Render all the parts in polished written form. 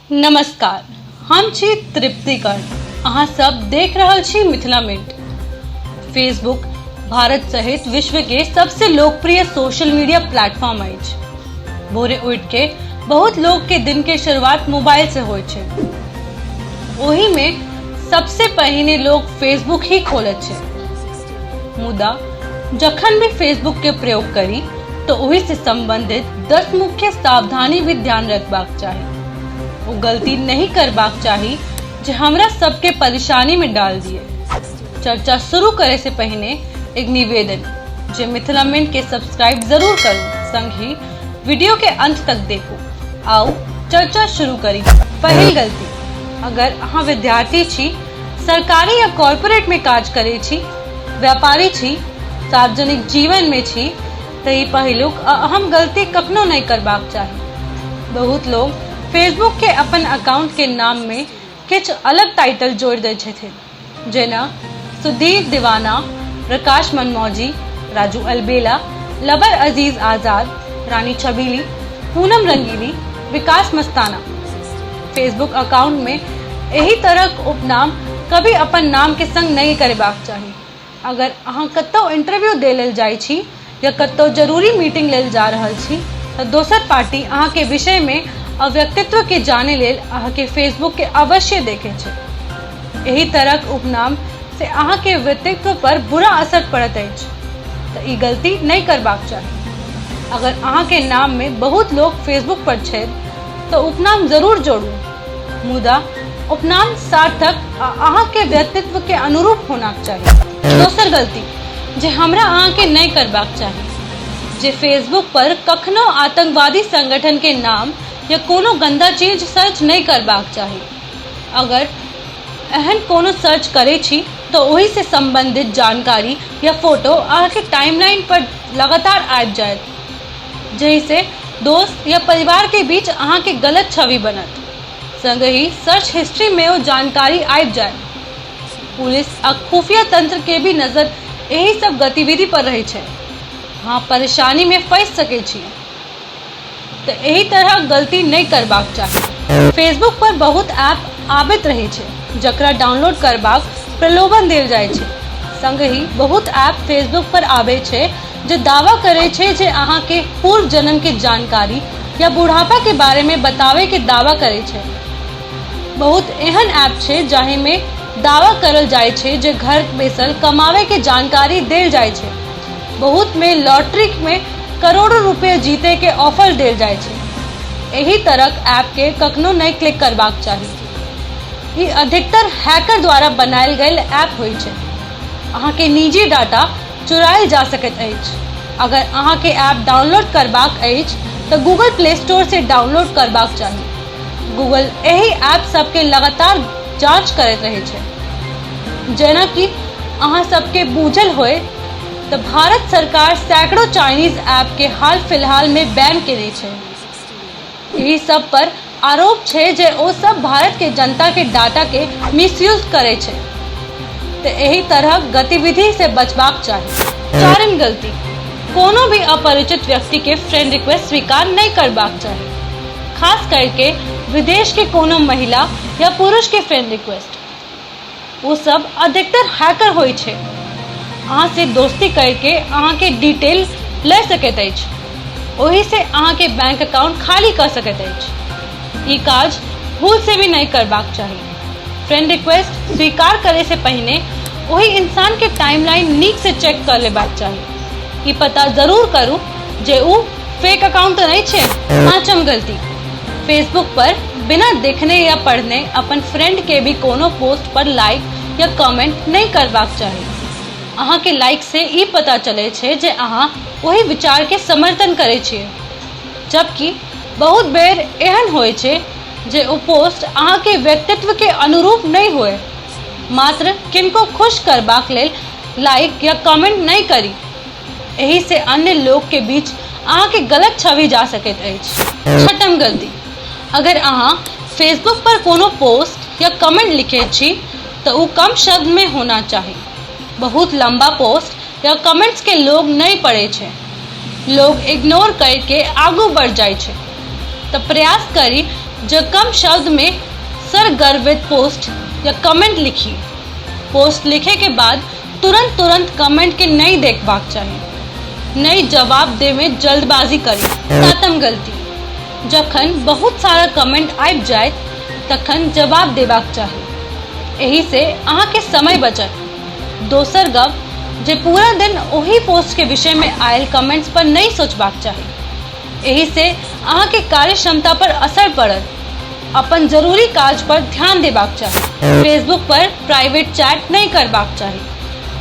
नमस्कार, हम छी तृप्ति कर्ण। अहाँ सब देख रहल छी मिथिला मिंट। फेसबुक भारत सहित विश्व के सबसे लोकप्रिय सोशल मीडिया प्लेटफॉर्म अछि। भोरे उठि के बहुत लोग के दिन के शुरुआत मोबाइल से होइ छै। ओहि में सबसे पहिने लोग फेसबुक ही खोलत छै। मुदा जखन भी फेसबुक के प्रयोग करी तो ओहि से संबंधित 10 मुख्य सावधानी भी ध्यान रखबाक चाही। ओ गलती नहीं करबाक चाही जे हमरा सबके परेशानी में डाल दिए। चर्चा शुरू करे से पहिने एक निवेदन जे मिथिला मिंट के सब्सक्राइब जरूर करू, संग ही वीडियो के अंत तक देखू। आओ चर्चा शुरू करी। पहिल गलती, अगर अहाँ विद्यार्थी छी, सरकारी या कॉर्पोरेट में काज करे छी, व्यापारी छी, सार्वजनिक जीवन में छी, तऽ ई पहिलुक आ अहम गलती कखनो नहि करबाक चाही। बहुत लोग फेसबुक के अपन अकाउंट के नाम में किछु अलग टाइटल जोड़ि दै छथिन, जेना सुधीर दीवाना, प्रकाश मनमौजी, राजू अलबेला, लबर अजीज आजाद, रानी छबीली, पूनम रंगीली, विकास मस्ताना। फेसबुक अकाउंट में एहि तरहक उपनाम कभी अपन नाम के संग नहि करेबाक चाही। अगर अहाँ कतौ इंटरव्यू दे लेल जाइ छी या कतौ जरूरी मीटिंग लेल जा रहल छी तऽ दोसर पार्टी अहाँ के विषय में आ व्यक्तित्व के जाने लेल अहाँ के फेसबुक के अवश्य देखे छै। एहि तरहक उपनाम से अहाँ के व्यक्तित्व पर बुरा असर पड़ैत अछि, तऽ ई गलती नहि करबाक चाही। अगर अहाँ के नाम में बहुत लोग फेसबुक पर छथि तऽ उपनाम जरूर जोड़ू, मुदा उपनाम सार्थक आ अहाँ के व्यक्तित्व के अनुरूप होना चाही। दोसर गलती जे हमरा अहाँ के नहि करबाक चाही, जे फेसबुक पर कखनो आतंकवादी संगठन के नाम या कोनो गंदा चीज सर्च नहि करबाक चाही। अगर एहन कोनो सर्च करै छी तऽ ओहि से संबंधित जानकारी या फोटो अहाँ के टाइमलाइन पर लगातार आबि जायत, जाहि से दोस्त या परिवार के बीच अहाँ के गलत छवि बनत। संगहि सर्च हिस्ट्री में ओ जानकारी आबि जायत। पुलिस आ खुफिया तंत्र के भी नजर एहि सब गतिविधि पर रहै छै। अहाँ परेशानी में फंसि सकै छी, तऽ एहि तरहक गलती नहि करबाक चाही। फेसबुक पर बहुत ऐप आबैत रहै छै जकरा डाउनलोड करबाक प्रलोभन देल जाइ छै। संगहि बहुत ऐप फेसबुक पर आबै छै जे दावा करै छै जे अहाँ के पूर्व जन्म के जानकारी या बुढ़ापा के बारे में बतावे के दावा करै छै। बहुत एहन ऐप छै जाहि में दावा करल जाइ छै जे घर बैसल कमावे के जानकारी देल जाइ छै। बहुत में लॉटरी में करोड़ों रुपया जीते के ऑफर देल जाइ छै। एहि तरहक ऐप के कखनो नहि क्लिक करबाक चाही। ई अधिकतर हैकर द्वारा बनायल गेल ऐप होइ छै। अहाँ के निजी डाटा चुरायल जा सकैत अछि। अगर अहाँ के ऐप डाउनलोड करबाक अछि तऽ गूगल प्ले स्टोर से डाउनलोड करबाक चाही। गूगल एहि ऐप सबके लगातार जांच करैत रहै छै। जेना कि अहाँ सबके बूझल होय तऽ भारत सरकार सैकड़ों चाइनीज ऐप के हाल फिलहाल में बैन केने छै। एहि सब पर आरोप छै जे ओ सब भारत के जनता के डाटा के मिसयूज करै छै, तऽ एहि तरहक गतिविधि से बचबाक चाही। चारिम गलती, कोनो भी अपरिचित व्यक्ति के फ्रेंड रिक्वेस्ट स्वीकार नहि करबाक चाही, खास करके विदेश के कोनो महिला या पुरुष के फ्रेंड रिक्वेस्ट। ओ सब अधिकतर हैकर होइ छै। अहाँ से दोस्ती करके अहाँ के डिटेल लए सकैत अछि, ओहि से अहाँ के बैंक अकाउंट खाली कऽ सकैत अछि। ई काज भूल से भी नहि करबाक चाही। फ्रेंड रिक्वेस्ट स्वीकार करे से पहिने ओहि इंसान के टाइमलाइन नीक से चेक कर लेबाक चाही। ई पता जरूर करू जे ओ फेक अकाउंट तऽ नहि छै। पांचम गलती, फेसबुक पर बिना देखने या पढ़ने अपन फ्रेंड के भी कोनो पोस्ट पर लाइक या कमेंट नहि करबाक चाही। अहाँ के लाइक से ई पता चलै छै जे अहाँ ओहि विचार के समर्थन करै छियै, जबकि बहुत बेर एहन होइ छै जे ओ पोस्ट अहाँ के व्यक्तित्व के अनुरूप नहि होय। मात्र किनको खुश करबाक लेल लाइक या कमेंट नहि करी। एहि से अन्य लोग के बीच अहाँ के गलत छवि जा सकैत अछि। छठम गलती, अगर अहाँ फेसबुक पर कोनो पोस्ट या कमेंट लिखै छी तऽ ओ कम शब्द में होना चाही। बहुत लंबा पोस्ट या कमेंट्स के लोग नहि पढ़ै छै, लोग इग्नोर करके आगू बढ़ जाइ छै। तऽ प्रयास करी जे कम शब्द में सरगर्भित पोस्ट या कमेंट लिखी। पोस्ट लिखे के बाद तुरंत तुरंत कमेंट के नहि देखबाक चाही, नहि जवाब दे में जल्दबाजी करी। सातम गलती, जखन बहुत सारा कमेंट आबि जायत तखन जवाब देबाक चाही। एहि से अहाँके समय बचत। दोसर गप जे पूरा दिन ओही पोस्ट के विषय में आयल कमेंट्स पर नहि सोचबाक चाही। एहि से अहाँके कार्य क्षमता पर असर पड़त। अपन जरूरी काज पर ध्यान देबाक चाही। फेसबुक पर प्राइवेट चैट नहि करबाक चाही।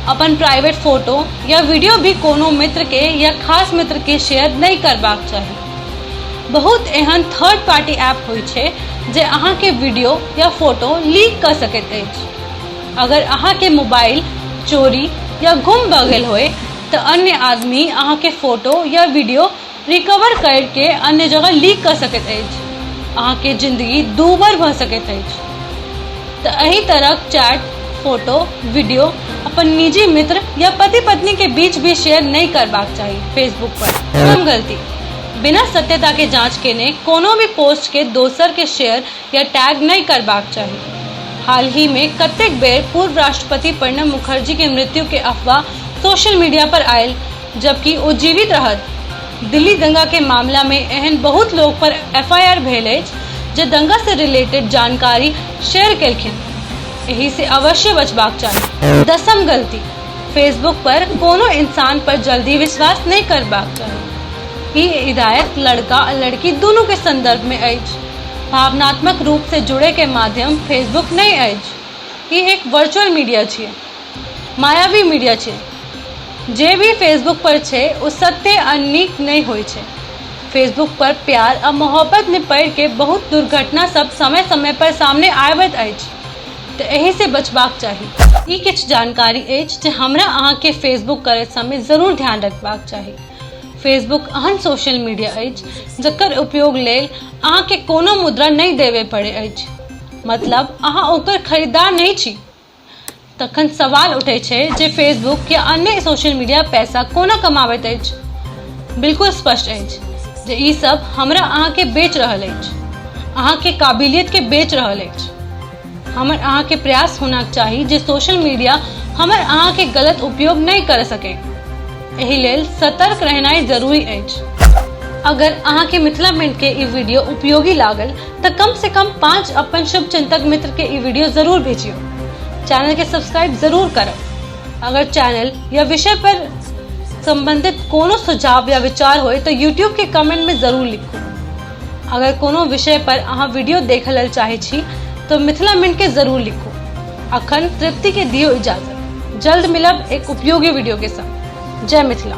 अपन प्राइवेट फोटो या वीडियो भी कोनो मित्र के या खास मित्र के शेयर नहि करबाक चाही। बहुत एहन थर्ड पार्टी ऐप होइ छै जे अहाँके वीडियो या फोटो लीक कऽ सकैत अछि। अगर अहाँके मोबाइल चोरी या गुम भऽ गेल होय तऽ अन्य आदमी अहाँके फोटो या वीडियो रिकवर करके अन्य जगह लीक कऽ सकैत अछि। अहाँके जिंदगी दूभर भऽ सकैत अछि। तऽ एहि तरहक चैट, फोटो, वीडियो अपन निजी मित्र या पति पत्नी के बीच भी शेयर नहि करबाक चाही फेसबुक पर। कम गलती, बिना सत्यता के जांच केने कोनो भी पोस्ट के दोसर के शेयर या टैग नहि करबाक चाही। हाल ही में कतेक बेर पूर्व राष्ट्रपति प्रणब मुखर्जी के मृत्यु के अफवाह सोशल मीडिया पर आयल, जबकि ओ जीवित रहत। दिल्ली दंगा के मामला में एहन बहुत लोग पर एफआईआर भेल अछि जे दंगा से रिलेटेड जानकारी शेयर केलखिन। एहि से अवश्य बचबाक चाही। दसम गलती, फेसबुक पर कोनो इंसान पर जल्दी विश्वास नहि करबाक चाही। ई हिदायत लड़का आ लड़की दुनू के संदर्भ में अछि। भावनात्मक रूप से जुड़े के माध्यम फेसबुक नहि अछि। ई एक वर्चुअल मीडिया छियै, मायावी मीडिया छै। जे भी फेसबुक पर छै ओ सत्य आ नीक नहि होइ छै। फेसबुक पर प्यार आ मोहब्बत में पड़ि के बहुत दुर्घटना सब समय समय पर सामने आबैत अछि, तऽ एहि से बचबाक चाही। ई किछु जानकारी अछि जे हमरा अहाँके फेसबुक करैत समय जरूर ध्यान रखबाक चाही। फेसबुक एहन सोशल मीडिया अछि जकर उपयोग लेल अहाँके कोनो मुद्रा नहि देबय पड़ै अछि, मतलब अहाँ ओकर खरीदार नहि छी। तखन सवाल उठै छै जे फेसबुक या अन्य सोशल मीडिया पैसा कोना कमाबैत अछि। बिल्कुल स्पष्ट अछि जे ई सब हमरा अहाँके बेच रहल अछि, अहाँके काबिलियत के बेच रहल अछि। हमर अहाँके प्रयास होना चाही जे सोशल मीडिया हमर अहाँके गलत उपयोग नहि कर सके। एहि लेल सतर्क रहनाइ जरूरी अछि। अगर अहाँके मिथिला मिंट के ई वीडियो उपयोगी लागल तऽ कम से कम 5 अपन शुभचिंतक मित्र के ई वीडियो जरूर भेजियो। चैनल के सब्सक्राइब जरूर करब। अगर चैनल या विषय पर संबंधित कोनो सुझाव या विचार होय तऽ यूट्यूब के कमेंट में जरूर लिखू। अगर कोनो विषय पर अहाँ वीडियो देखऽ लेल चाहै छी तऽ मिथिला मिंट के जरूर लिखू। अखन तृप्ति के दियो इजाजत। जल्द मिलब एक उपयोगी वीडियो के संग। जय मिथिला।